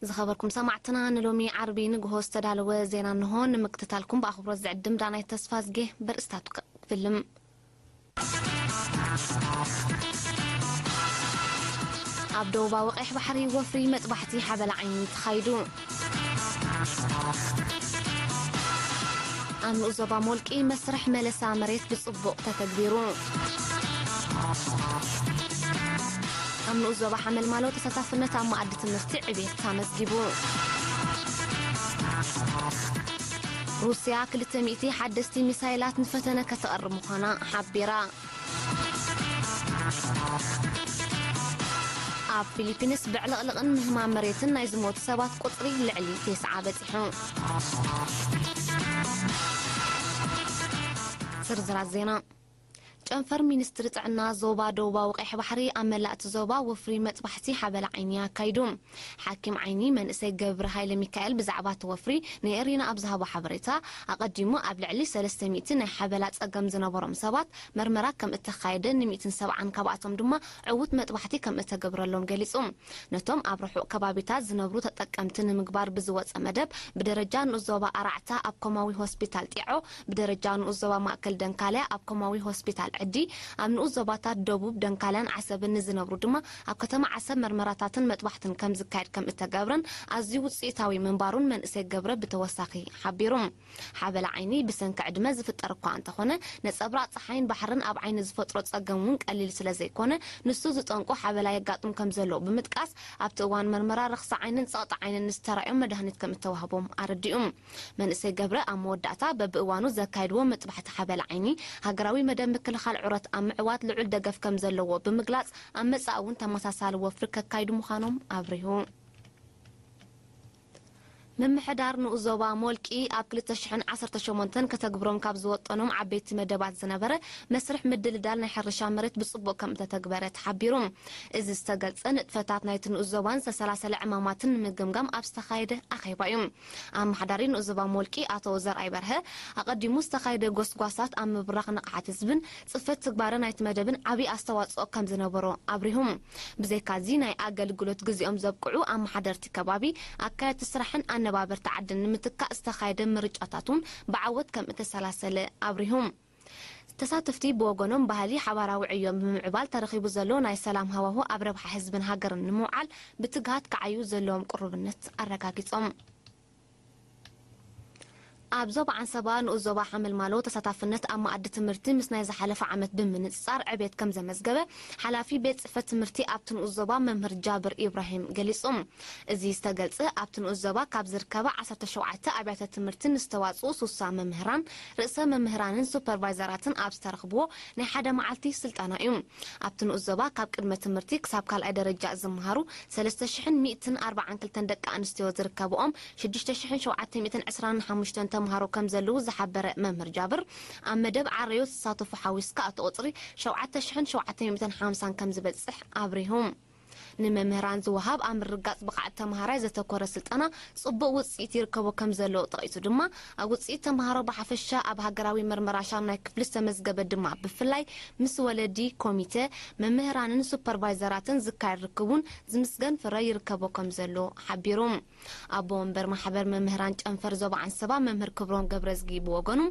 ዝኸበርኩም ሰማዕትና፣ ንሎሚ ዓርቢ ንግሆ ዝተዳለወ ዜና እንሆ። ንምክትታልኩም ብኣኽብሮት ዝዕድም ዳናይት ተስፋዝጌ። በርእስታቱ ክፍልም። ኣብ ደቡባዊ ቀይሕ ባሕሪ ወፍሪ መጥባሕቲ ሓበላ ዓይኒ ተኻይዱ። ኣብ ንኡስ ዞባ ሞልቂ መስርሕ መለሳ መሬት ብጽቡቕ ተተግቢሩ። ኣብ ንኡስ ዞባ ሓመልማሎ ተሳታፍነት ኣብ መኣዲ ትምህርቲ ዕቤት ኣመዝጊቡ። ሩስያ ክልተ ሚእቲ ሓደስቲ ሚሳይላት ንፈተነ ከተቕርብ ምዃና ሓቢራ። ኣብ ፊሊፒንስ ብዕልቕልቕን ምህማም መሬትን ናይ ዝሞቱ ሰባት ቁጽሪ ልዕሊ ተስዓ በጺሑ። ዝርዝራት ዜና። ጨንፈር ሚኒስትሪ ጥዕና ዞባ ደቡባዊ ቀይሕ ባሕሪ ኣብ መላእ እቲ ዞባ ወፍሪ መጥባሕቲ ሓበላ ዓይኒ ኣካይዱ። ሓኪም ዓይኒ መንእሰይ ገብረ ሃይለ ሚካኤል ብዛዕባ እቲ ወፍሪ ንኤሪና ኣብ ዝሃቦ ሓበሬታ፣ ኣቐዲሙ ኣብ ልዕሊ ሰለስተ ሚእቲ ናይ ሓበላ ጸገም ዝነበሮም ሰባት መርመራ ከም እተኻየደ፣ ንሚእትን ሰብዓን ካብኣቶም ድማ ዕዉት መጥባሕቲ ከም እተገብረሎም ገሊጹ። ነቶም ኣብ ርሑቕ ከባቢታት ዝነብሩ ተጠቀምቲ ንምግባር ብዝወጸ መደብ፣ ብደረጃ ንኡስ ዞባ ኣራዕታ ኣብ ኮማዊ ሆስፒታል ጢዖ፣ ብደረጃ ንኡስ ዞባ ማእከል ደንካልያ ኣብ ኮማዊ ሆስፒታል ዕዲ፣ ኣብ ንኡስ ዞባታት ደቡብ ደንካልያን ዓሰብን ንዝነብሩ ድማ ኣብ ከተማ ዓሰብ መርመራታትን መጥባሕትን ከም ዝካየድ ከም እተገብረን ኣዝዩ ውጽኢታዊ ምንባሩን መንእሰይ ገብረ ብተወሳኺ ሓቢሩ። ሓበላ ዓይኒ ብሰንኪ ዕድመ ዝፍጠር እኳ እንተኾነ፣ ነጸብራቕ ጸሓይን ባሕርን ኣብ ዓይኒ ዝፈጥሮ ጸገም እውን ቀሊል ስለ ዘይኮነ፣ ንሱ ዝጠንቁ ሓበላ የጋጥም ከም ዘሎ ብምጥቃስ፣ ኣብቲ እዋን መርመራ ረኽሲ ዓይንን ጸቕጢ ዓይንን ንዝተራእዮም መድሃኒት ከም እተዋህቦም ኣረዲኡ። መንእሰይ ገብረ ኣብ መወዳእታ በብእዋኑ ዘካይድዎ መጥባሕቲ ሓበላ ዓይኒ፣ ሃገራዊ መደብ ምክልኻል ዑረት ኣብ ምዕዋት ልዑል ደገፍ ከም ዘለዎ ብምግላጽ፣ ኣብ መጻኢ እውን ተመሳሳሊ ወፍሪ ከካይዱ ምዃኖም ኣብሪሁ። ምምሕዳር ንኡስ ዞባ ሞልቂ ኣብ ክልተ ሽሕን ዓሰርተ ሸሞንተን ከተግብሮም ካብ ዝወጠኖም ዓበይቲ መደባት ዝነበረ መስርሕ ምድልዳል ናይ ሕርሻ መሬት ብጽቡቕ ከም እተተግበረ ተሓቢሩ። እዚ ዝተገልጸ ንጥፈታት ናይቲ ንኡስ ዞባን ዝተሰላሰለ ዕማማትን ንምግምጋም ኣብ ዝተኻየደ ኣኼባ እዩ። ኣመሓዳሪ ንኡስ ዞባ ሞልቂ ኣቶ ዘርኣይ በርሀ ኣቐዲሙ ዝተኻየደ ጎስጓሳት ኣብ ምብራኽ ንቕሓት ህዝብን ጽፈት ትግባረ ናይቲ መደብን ዓብዪ ኣስተዋጽኦ ከም ዝነበሮ ኣብሪሁ። ብዘይካዚ ናይ ኣገልግሎት ግዜኦም ዘብቅዑ ኣመሓደርቲ ከባቢ፣ ኣካየድቲ ስራሕን ኣነባበርቲ ዓድን ንምትካእ ዝተኻየደ ምርጫታት እውን ብዓወት ከም እተሰላሰለ ኣብሪሁ። ተሳተፍቲ ብወገኖም ባህሊ ሓባራዊ ዕዮ ብምምዕባል ተረኺቡ ዘሎ ናይ ሰላም ሃዋሁ ኣብ ረብሓ ህዝብን ሃገርን ንምውዓል ብትግሃት ክዓዩ ዘለዎም ቅሩብነት ኣረጋጊጾም። ኣብ ዞባ ዓንሰባ ንኡስ ዞባ ሓመልማሎ ተሳታፍነት ኣብ መኣዲ ትምህርቲ ምስ ናይ ዝሓለፈ ዓመት ብምንጽጻር ዕቤት ከም ዘመዝገበ ሓላፊ ቤት ጽሕፈት ትምህርቲ ኣብቲ ንኡስ ዞባ መምህር ጃብር ኢብራሂም ገሊጹ። እዚ ዝተገልጸ ኣብቲ ንኡስ ዞባ ካብ ዝርከባ ዓሰርተ ሸውዓተ ኣብያተ ትምህርቲ ንዝተዋጽኡ ሱሳ መምህራን፣ ርእሰ መምህራንን ሱፐርቫይዘራትን ኣብ ዝተረኽብዎ ናይ ሓደ መዓልቲ ስልጠና እዩ። ኣብቲ ንኡስ ዞባ ካብ ቅድመ ትምህርቲ ክሳብ ካልኣይ ደረጃ ዝመሃሩ ሰለስተ ሽሕን ሚእትን ኣርባዓን ክልተን ደቂ ኣንስትዮ ዝርከብኦም ሽዱሽተ ሽሕን ሸውዓተ ሚእትን ዕስራን ሓሙሽተን ተምሃሮ ከም ዘለዉ ዝሓበረ መምህር ጃብር፣ ኣብ መደብ ዓረዮ ዝሳተፉ ሓዊስካ እቲ ቁጽሪ ሸውዓተ ሽሕን ሸውዓተ ሚእትን ሓምሳን ከም ዝበጽሕ ኣብሪሁ። ንመምህራን ዝወሃብ ኣብ ምርግጋጽ ብቕዓት ተምሃራይ ዘተኮረ ስልጠና ጽቡቕ ውጽኢት ይርከቦ ከም ዘሎ ጠቒሱ ድማ፣ ኣብ ውጽኢት ተምሃሮ ብሓፈሻ፣ ኣብ ሃገራዊ መርመራ ሻምናይ ክፍሊ ዝተመዝገበ ድማ ብፍላይ ምስ ወለዲ፣ ኮሚተ፣ መምህራንን ሱፐርቫይዘራትን ዝካየድ ርክቡን ዝምስገን ፍረ ይርከቦ ከም ዘሎ ሓቢሩ። ኣቦ ወንበር ማሕበር መምህራን ጨንፈር ዞባ ዓንሰባ መምህር ክብሮም ገብረዝጊ ብወገኑ፣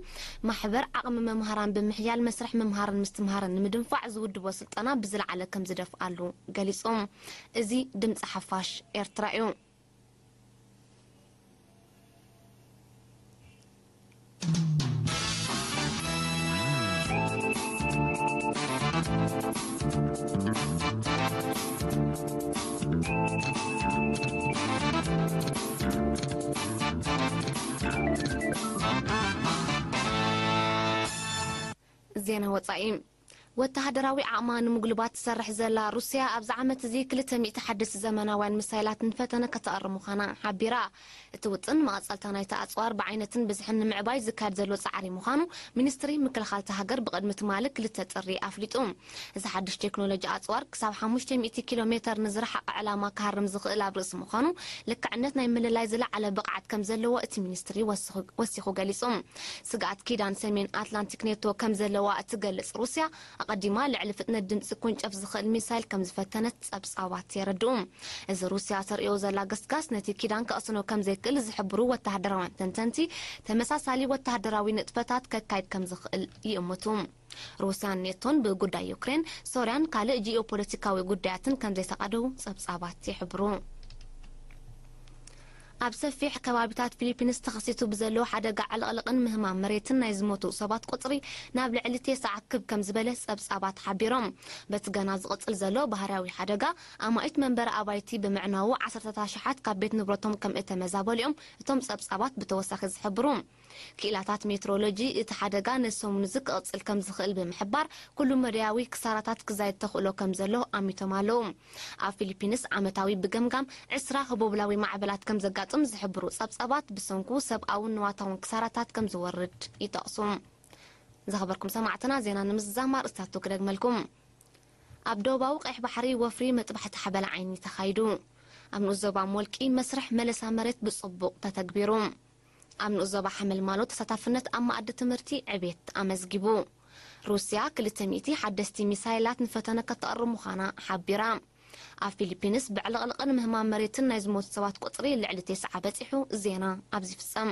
ማሕበር ዓቕሚ መምሃራን ብምሕያል መስርሕ ምምሃርን ምስትምሃርን ንምድንፋዕ ዝውድቦ ስልጠና ብዝለዓለ ከም ዝደፍኣሉ ገሊጾም። እዚ ድምፂ ሓፋሽ ኤርትራ እዩ። ዜና ወጻኢ። ወተሃደራዊ ዓቕማ ንምጉልባት ትሰርሕ ዘላ ሩስያ፣ ኣብዚ ዓመት እዚ ክልተ ሚእቲ ሓደስቲ ዘመናውያን ሚሳይላት ንፈተነ ከተቕርብ ምዃና ሓቢራ። እቲ ውጥን፣ መቐጸልታ ናይቲ ኣጽዋር ብዓይነትን ብዝሕን ንምዕባይ ዝካየድ ዘሎ ጻዕሪ ምዃኑ ሚኒስትሪ ምክልኻል እታ ሃገር ብቕድሚ ትማሊ ክልተ ጥሪ ኣፍሊጡ። እዚ ሓድሽ ቴክኖሎጂ ኣጽዋር ክሳብ ሓሙሽተ ሚእቲ ኪሎ ሜተር ንዝረሓቐ ዕላማ ክሃርም ዝኽእል ኣብ ርእሲ ምዃኑ፣ ልክዕነት ናይ ምልላይ ዝለዓለ ብቕዓት ከም ዘለዎ እቲ ሚኒስትሪ ወሲኹ፣ ወሲኹ ገሊጹ። ስግኣት ኪዳን ሰሜን ኣትላንቲክ ኔቶ ከም ዘለዋ እትገልጽ ሩስያ፣ ቀዲማ ልዕሊ ፍጥነት ድምፂ ኮንጨፍ ዝኽእል ሚሳይል ከም ዝፈተነት ጸብጻባት የረድኡ። እዚ ሩስያ ተርእዮ ዘላ ገስጋስ ነቲ ኪዳን ከቕስኖ ከም ዘይክእል ዝሕብሩ ወተሃደራውያን ተንተንቲ፣ ተመሳሳሊ ወተሃደራዊ ንጥፈታት ከካይድ ከም ዝኽእል ይእምቱ። ሩስያን ኔቶን ብጉዳይ ዩክሬን፣ ሶርያን ካልእ ጂኦፖለቲካዊ ጉዳያትን ከም ዘይተቓደው ጸብጻባት ይሕብሩ። ኣብ ሰፊሕ ከባቢታት ፊሊፒንስ ተኸሲቱ ብዘሎ ሓደጋ ዕልቕልቕን ምህማም መሬትን ናይ ዝሞቱ ሰባት ቁጽሪ ናብ ልዕሊ ተስዓ ክብ ከም ዝበለ ጸብጻባት ሓቢሮም። በቲ ገና ዝቕጽል ዘሎ ባህርያዊ ሓደጋ፣ ኣማኢት መንበሪ ኣባይቲ ብምዕናዉ ዓሰርተታት ኣሽሓት ካብ ቤት ንብረቶም ከም እተመዛበሉ እዮም እቶም ጸብጻባት ብተወሳኺ ዝሕብሩ። ክኢላታት ሜትሮሎጂ እቲ ሓደጋ ነሰሙን እዚ ክቕጽል ከም ዝኽእል ብምሕባር፣ ኩሉ መዳያዊ ክሳራታት ክዛየድ ተኽእሎ ከም ዘሎ ኣሚቶም ኣለዉ። ኣብ ፊሊፒንስ ዓመታዊ ብገምጋም ዕስራ ህቦብላዊ ማዕበላት ከም ዘጋጥም ዝሕብሩ ጸብጻባት፣ ብሰንኩ ሰብኣውን ንዋታውን ክሳራታት ከም ዝወርድ ይጠቕሱ። ዝኸበርኩም ሰማዕትና፣ ዜና ንምዝዛም ኣርእስታቱ ክደግመልኩም። ኣብ ደቡባዊ ቀይሕ ባሕሪ ወፍሪ መጥባሕቲ ሓበላ ዓይኒ ተኻይዱ። ኣብ ንኡስ ዞባ ሞልቂ መስርሕ መለሳ መሬት ብጽቡቕ ተተግቢሩ። ኣብ ንኡስ ዞባ ሓመልማሎ ተሳታፍነት ኣብ መኣዲ ትምህርቲ ዕቤት ኣመዝጊቡ። ሩስያ ክልተ ሚእቲ ሓደስቲ ሚሳይላት ንፈተነ ከተቕርብ ምዃና ሓቢራ። ኣብ ፊሊፒንስ ብዕልቕልቕን ምህማም መሬትን ናይ ዝሞቱ ሰባት ቁጽሪ ልዕሊ ተስዓ በጺሑ። ዜና ኣብዚ ይፍጸም።